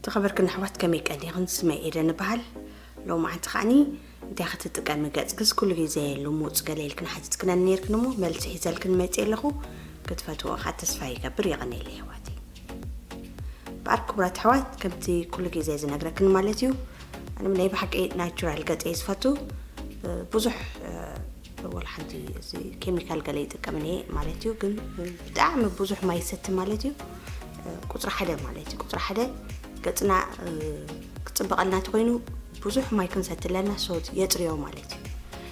ተኸበርክን ኣሕዋት፣ ከመይ ቀኒኽን? ስመይ ኤደን እበሃል። ሎማዓንቲ ከዓኒ እንታይ ክትጥቀሚ ገጽክስ ኩሉ ግዜ ልሙጽ ገለ ኢልክን ሓቲትክነን ነይርክን እሞ፣ መልሲ ሒዘልክን መጽእ ኣለኹ። ክትፈትዎ ኸዓ ተስፋ ይገብር። የቐንየለይ ኣሕዋተይ። እምበኣር ክቡራት ኣሕዋት፣ ከምቲ ኩሉ ግዜ ዝነግረክን ማለት እዩ፣ ኣነ ናይ ብሓቂ ናቹራል ገጸይ ዝፈቱ። ብዙሕ፣ ወላ ሓንቲ እዚ ኬሚካል ገለ ይጥቀምን እየ ማለት እዩ፣ ግን ብጣዕሚ ብዙሕ ማይ ይሰቲ ማለት እዩ። ቁጽሪ ሓደ ማለት እዩ። ቁጽሪ ሓደ ገጽና ክጽበቐልና እንተኾይኑ ብዙሕ ማይ ክንሰቲ ኣለና፣ ሶ የጽርዮ ማለት እዩ።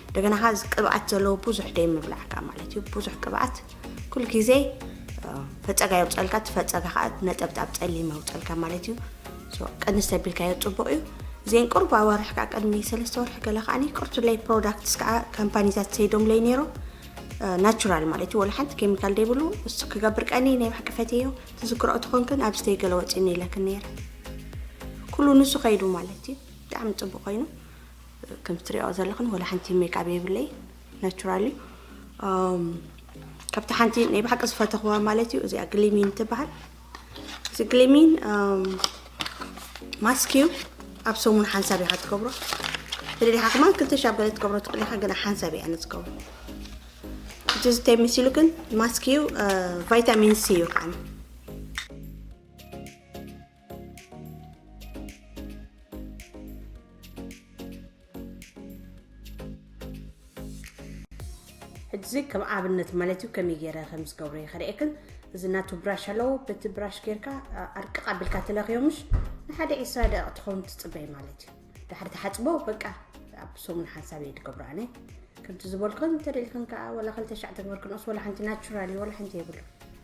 እንደገና ኸዓ እዚ ቅብኣት ዘለዎ ብዙሕ ደይ ምብላዕ ከኣ ማለት እዩ። ብዙሕ ቅብኣት ኩል ግዜ ፈጸጋ የውጸልካ፣ እቲ ፈጸጋ ኸዓ ነጠብጣብ ጸሊም የውጸልካ ማለት እዩ። ሶ ቀንስ ተቢልካዮ ጽቡቕ እዩ። እዚአን ቁሩብ ኣዋርሕ ከኣ ቅድሚ ሰለስተ ወርሒ ገለ ከዓኒ ቁርቱለይ ፕሮዳክትስ ከኣ ካምፓኒታት ሰይዶምለይ ነይሮም። ናቹራል ማለት እዩ፣ ወላ ሓንቲ ኬሚካል ዘይብሉ። እሱ ክገብር ቀኒ ናይ ብሓቂ ፈትየዮ። ትዝክርኦ ትኾንክን ኣብ ስተይ ገለ ወጺኒ ኢለክን ነይረ። ኩሉ ንሱ ከይዱ ማለት እዩ። ብጣዕሚ ጽቡቕ ኮይኑ። ከም ትሪኦ ዘለኽን ወላ ሓንቲ ሜክኣፕ የብለይ፣ ናቹራል እዩ። እም፣ ካብቲ ሓንቲ ናይ ብሓቂ ዝፈተኽዋ ማለት እዩ፣ እዚኣ ግሊሚን ትበሃል። እዚ ግሊሚን፣ እም፣ ማስክ እዩ። ኣብ ሰሙን ሓንሳብ ኢኻ ትገብሮ። ተደሊኻ ከማን ክልተ ሻብ ገለ ትገብሮ ትኽእል ኢኻ፣ ግን ሓንሳብ እየ ኣነ ዝገብሮ። እቲ ዝታይ መሲሉ ግን ማስክ እዩ፣ እ፣ ቫይታሚን ሲ እዩ ከዓኒ። ሕጂ ከም ኣብነት ማለት እዩ ከመይ ገይረ ከም ዝገብሮ እየ ከርእየክን። እዚ ናቱ ብራሽ ኣለዎ፣ በቲ ብራሽ ጌርካ፣ ኣ-፣ ኣርቅቕ ኣቢልካ ትለኽዮ፣ ምሽ ንሓደ ዒስራ ደቂቕ ትኸውን ትጽበይ ማለት እዩ። ድሕሪ ትሓጽቦ በቃ ኣብ ሰሙን ሓንሳብ እየ ዝገብሮ ኣነ። ከምቲ ዝበልኩን እንተደሊኽን ከኣ ወላ ክልተ ሻዕ ተግበርክንኦስ ወላ ሓንቲ ናቹራል እዩ፣ ወላ ሓንቲ የብሉ።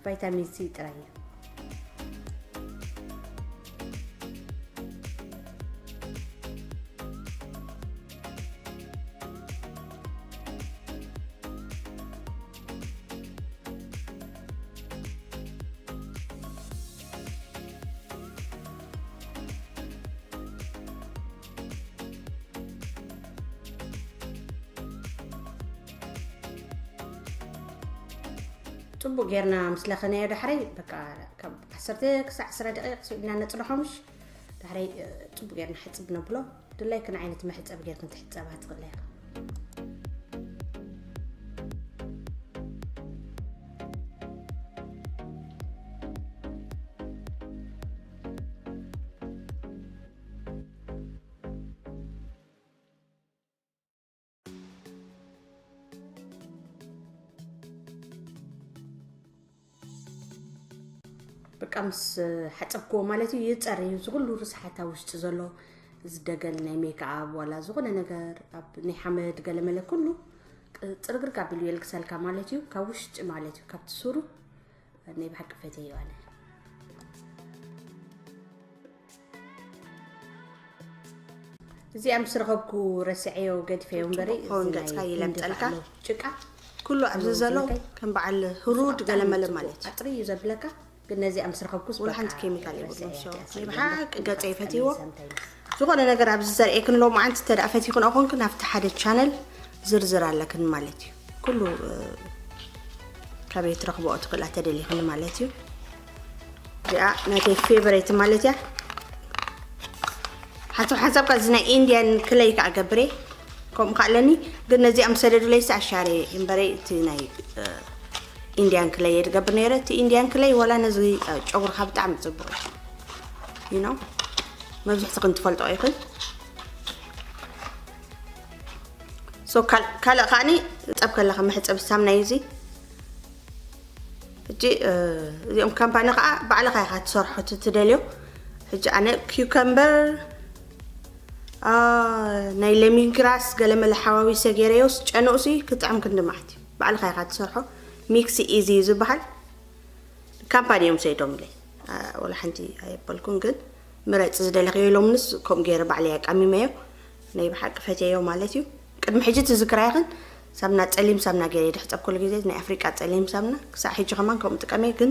ቫይታሚን ሲ ጥራይ እዩ። ጽቡቅ ጌርና ምስ ለኸናዮ ዳሕረይ፣ በቃ፣ ካብ ዓሰርተ ክሳዕ ዕስራ ደቂቕ ስኢልና ነጽንሖ ምሽ። ዳሕረይ፣ እ፣ ጽቡቅ ጌርና ሕጽብ ነብሎ። ድላይክን ዓይነት መሕጸቢ ጌርክን ትሕጸባ ትኽእላ ኢኻ። በቃ ምስ ሓጸብክዎ ማለት እዩ፣ ይጸሪ እዩ። እዚ ኩሉ ርስሓት ኣብ ውሽጢ ዘሎ፣ እዚ ደገል ናይ ሜክኣፕ ዋላ ዝኾነ ነገር፣ ኣብ ናይ ሓመድ ገለመለ ኩሉ ቅ-፣ ጽርግርግ ኣቢሉ የልግሰልካ ማለት እዩ። ካብ ውሽጢ ማለት እዩ፣ ካብቲ ስሩ ናይ ብሓቂ ፈትየዮ ኣነ። እዚኣ ምስ ረኸብኩ ረስዐዮ ገድፈዮ እምበሪ፣ ጽቡቕ ክኸውን እዚ ናይ ገጽካ ህንዲ ይለምጠልካ። በዓል ጭቃ ኩሉ ኣብዚ ኩሉ ዘሎ እንታይ ከም በዓል ህሩድ ጽቡቕ ገለመለ ብጣዕሚ ማለት እዩ። ጽቡቕ ኣጥሪ እዩ ዘብለካ፣ ግን ነዚኣ ምስ ረኸብኩስ ወላ በቃ ሓንቲ ኬሚካል የብሉን። ረስዐያ ሶ፣ እያ ናይ ብሓቂ ገጸ ይፈትይዎ። ኣሜዛ እንታይ ይመስል? ዝኾነ ነገር ኣብዚ ዘርእየክን ሎማዓንቲ እንተ ደኣ ፈቲኽንኦ ኮንክን፣ ኣብቲ ሓደ ቻነል ዝርዝር ኣለክን ማለት እዩ። ኩሉ፣ እ፣ ካበይ ትረኽብኦ ትኽእላ ተደሊኽን ማለት እዩ። እዚኣ ናተይ ፌቨሬት ማለት እያ። ሓንሳብ ሓንሳብ ከኣ እዚ ናይ ኢንድያን ክለይ ከኣ ገብሬ ከምኡ ከኣ ኣለኒ፣ ግን ነዚኣ ምስ ሰደዱለይስ ኣሻርየ እምበረይ እቲ ናይ፣ እ፣ ኢንድያን ክለይ እየ ዝገብር ነይረ። እቲ ኢንድያን ክለይ ዋላ ነዚ፣ እ፣ ጨጉርኻ ብጣዕሚ ጽቡቕ እዩ። You know? መብዝሕትኽን ትፈልጦ ኢኽን። ሶ ካል-፣ ካልእ ከኣኒ ጸብ ከለኻ መሕጸቢ ሳምና እዩ እዚ። ሕጂ፣ እ፣ እዚኦም ካምፓኒ ከኣ ባዕልኻ ኢኻ ትሰርሖ እቲ ትደልዮ። ሕጂ ኣነ ኪውከምበር፣ ኣ፣ ናይ ሌሚን ግራስ ገለመለ ሓዋዊሰ ገይረዮስ ጨንኡሲ ክጥዕም ክንዲ መዓት እዩ። ባዕልኻ ኢኻ ትሰርሖ። ሚክስ ኢዚ እዩ ዝበሃል። ካምፓኒ እዮም ሰይዶምለይ። ኣ፣ ወላ ሓንቲ ኣየበልኩን፣ ግን ምረጽ ዝደለኽዮ ኢሎምንስ ከምኡ ገይረ ባዕለይ ኣቃሚመዮ። ናይ ብሓቂ ፈትየዮ ማለት እዩ። ቅድሚ ሕጂ ትዝክራ ኢኽን፣ ሳምና ጸሊም ሳምና ገይረ ድሕጸብ ኩሉ ግዜ፣ ናይ ኣፍሪቃ ጸሊም ሳምና። ክሳዕ ሕጂ ከማን ከምኡ ጥቀመ፣ ግን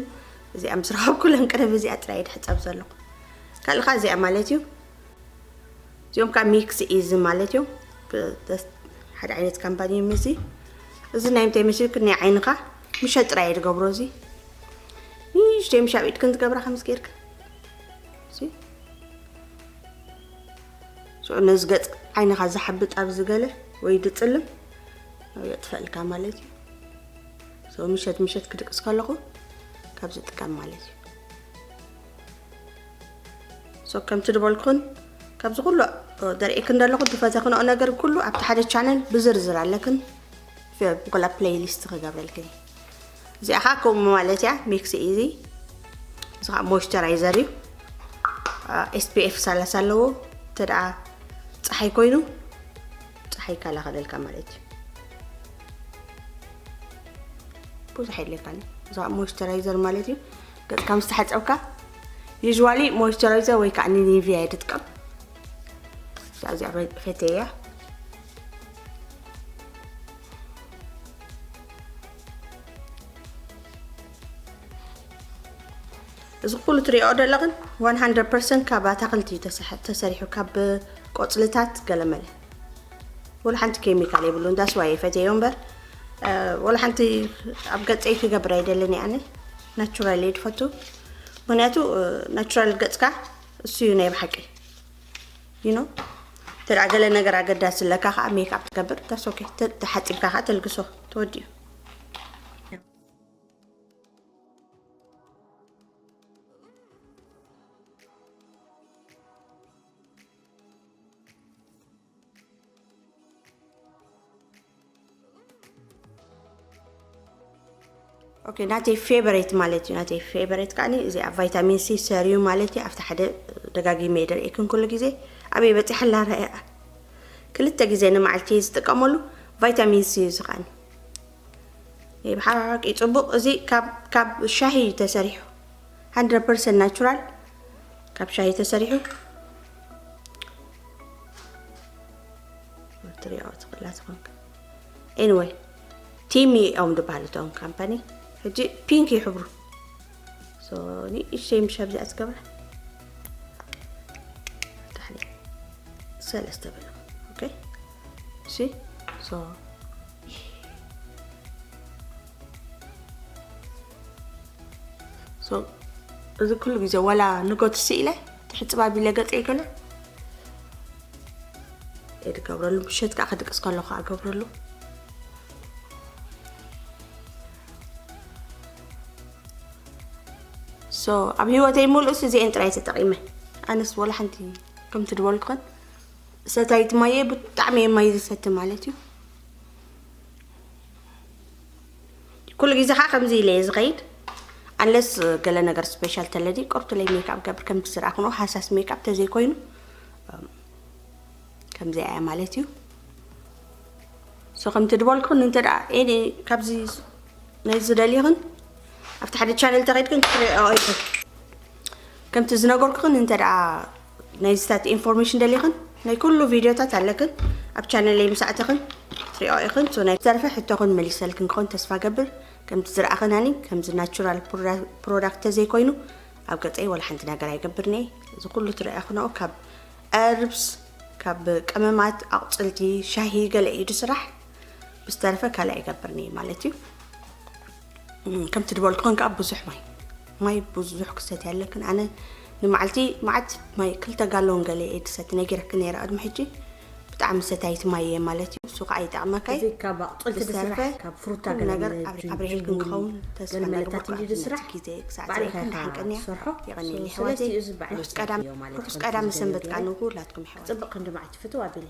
እዚኣ ምስ ረኸብኩ ለንቅርብ እዚኣ ጥራይ ድሕጸብ ዘለኹ። ካልእ ከኣ እዚኣ ማለት እዩ። እዚኦም ከኣ ሚክስ ኢዚ ማለት እዮም። ብ-፣ ደስ-፣ ሓደ ዓይነት ካምፓኒ እዮም እዚ። እዚ ናይ ምንታይ መሲልክ ናይ ዓይንኻ ምሸ ጥራይ እየ ዝገብሮ እዚ። ንእሽተይ ምሽ ኣብ ኢድክን ትገብራ ከምዚ ጌርክን። እዚ ሽዑ ነዚ ገጽ ዓይንኻ ዝሓብጥ ኣብዚ ገለ ወይ ድጽልም የጥፈእልካ ማለት እዩ። So ምሸት ምሸት ክድቅስ ከለኹ ካብ ዝጥቀም ማለት እዩ። So ከምቲ ዝበልኩን ካብዚ ኩሉ ደርእክን ዘለኹ ዝፈተኽንኦ ነገር ኩሉ ኣብቲ ሓደ ቻነል ብዝርዝር ኣለክን ብጎላ ፕሌይሊስት ክገብረልክን እዩ። እዚኣ ከዓ ከምኡ ማለት እያ። ሚክስ ኢዚ እዚ ከዓ ሞይስቸራይዘር እዩ። ኤስፒኤፍ ሰላሳ ኣለዎ። እንተ ደኣ ፀሓይ ኮይኑ ፀሓይ ይከላኸለልካ ማለት እዩ። ብዙሕ የድልየካን እዩ። እዚ ከዓ ሞይስቸራይዘር ማለት እዩ። ገፅካ ምስ ተሓፀብካ ዩዥዋሊ ሞይስቸራይዘር ወይ ከዓ ኒቪያ እየ ዝጥቀም። እዚኣ ፈትየ እያ። እዚ ኩሉ ትሪኦ ዘለኽን one hundred percent ካብ ኣታኽልቲ እዩ ተሰሐ- ተሰሪሑ፣ ካብ ቆፅልታት ገለመለ። ወላ ሓንቲ ኬሚካል የብሉን። ዳስ ዋይ ፈትየዮ እምበር፣ እ፣ ወላ ሓንቲ ኣብ ገፀይ ክገብር ኣይደልን እየ ኣነ። ናቹራል እየ ዝፈቱ። ምኽንያቱ፣ እ፣ ናቹራል ገፅካ እሱ እዩ ናይ ብሓቂ። You know? ተደኣ ገለ ነገር ኣገዳሲ ኣለካ ከዓ ሜክኣፕ ትገብር። ዳስ ኦኬ። ተ- ተሓፂብካ ከዓ ተልግሶ። ተወዲኡ። ኦኬ፣ ናተይ ፌቨሬት ማለት እዩ። ናተይ ፌቨሬት ከዓኒ እዚኣ ቫይታሚን ሲ ሰሪዩ ማለት እዩ። ኣብቲ ሓደ ደጋጊመ ይደርእክን ኩሉ ግዜ ኣበይ በፂሓ ኣላ ረኣያ። ክልተ ግዜ ንመዓልቲ ዝጥቀመሉ ቫይታሚን ሲ እዩ ዝኸዓኒ። ናይ ብሓቂ ጽቡቕ። እዚ ካብ ካብ ሻሂ ተሰሪሑ፣ hundred percent ናቹራል፣ ካብ ሻሂ ተሰሪሑ። ትሪኦ ትኽእላ ዝኾንክ። ኤኒወይ፣ ቲሚ እዮም ዝበሃሉ እቶም ካምፓኒ። ሕጂ ፒንክ እዩ ሕብሩ። ሶ ንእሽተይ ምሽ ኣብዚኣ ትገብራ። ታሕሊ ሰለስተ በሉ። ኦኬ። እሺ። ሶ ሶ እዚ ኩሉ ግዜ ዋላ ንጎት ስኢለ ትሕፅብ ኣቢለ ገፀ ይገለ እየ ድገብረሉ። ምሸት ከዓ ክድቅስ ከለኹ ኣገብረሉ። ሶ ኣብ ህይወተይ ሙሉእስ እዚኤን ጥራይ ተጠቒመ። ኣነስ ወላ ሓንቲ ከምቲ ድበልኩኸን ሰታይት ማየ ብጣዕሚ እየ ማይ ዝሰቲ ማለት እዩ። ኩሉ ግዜ ከዓ ከምዚ ኢለ እየ ዝኸይድ። ኣንለስ ገለ ነገር ስፔሻል ተለዲ ቆርቱለይ ሜክኣፕ ገብር ከም ዝረኣኽንኦ ሃሳስ ሜክኣፕ ተዘይኮይኑ እም፣ ከምዚ እያ ማለት እዩ። ሶ ከምቲ ድበልኩን እንተ ደኣ ኤኒ ካብዚ ናይ ዝደልይኽን ኣብቲ ሓደ ቻነል ተኸይድክን ክትሪኦ ኢኽን። ከምቲ ዝነገርኩኽን እንተ ደኣ ናይ ዝታት ኢንፎርሜሽን ደሊኽን ናይ ኩሉ ቪድዮታት ኣለክን ኣብ ቻነለይ ምስ ኣተኽን ትሪኦ ኢኽን። ሶ ናይ ዝተረፈ ሕቶኽን መሊሰልክን ክኾን ተስፋ ገብር። ከምቲ ዝረኣኽናኒ ከምዚ ናቹራል ፕሮዳ- ፕሮዳክት ተዘይኮይኑ ኣብ ገፀይ ወላ ሓንቲ ነገር ኣይገብርን እየ። እዚ ኩሉ ትሪኦ ኢኽንኦ ካብ እርብስ ካብ ቀመማት ኣቑፅልቲ ሻሂ ገለ እዩ ዝስራሕ። ብዝተረፈ ካልእ ኣይገብርን እየ ማለት እዩ። እም፣ ከምቲ ድበልኩኽን ከዓ ብዙሕ ማይ ማይ ብዙሕ ክሰትያ ኣለክን። ኣነ ንመዓልቲ መዓት ማይ ክልተ ጋሎን ገለ እየ ድሰቲ ነጊረኪ ነይረ ቅድሚ ሕጂ። ብጣዕሚ ሰታይት ማይ እየ ማለት እዩ። እሱ ከዓ ይጠቕመካ እዩ። እዚ ካብ ኣቑፅልቲ ብዝተረፈ ዝስራሕ ካብ ፍሩታ ኩሉ ገለ ነገር ገለ ኣብ- ጁ- ኣብሪሕልክን ጁ- ክኸውን ተስፋ ገለ መለታት እናገበርኩ እንዲ ኣብዚ ዝስራሕ ግዜ ክሳዕ ባዕልኻ ዝረኣየክን ኢኻ ሓንቀንያ ትሰርሖ። የቐንየለይ ሶ ኣሕዋተይ። ስለዚ እዚ በዓል ርሑስ ቀዳም ሰፊዮ ማለት ሰንበት ከምዚ ከዓ ንኹላትኩም ኣሕዋተይ። ክፅብቕ ክንዲ መዓት ፍትው ኣቢለ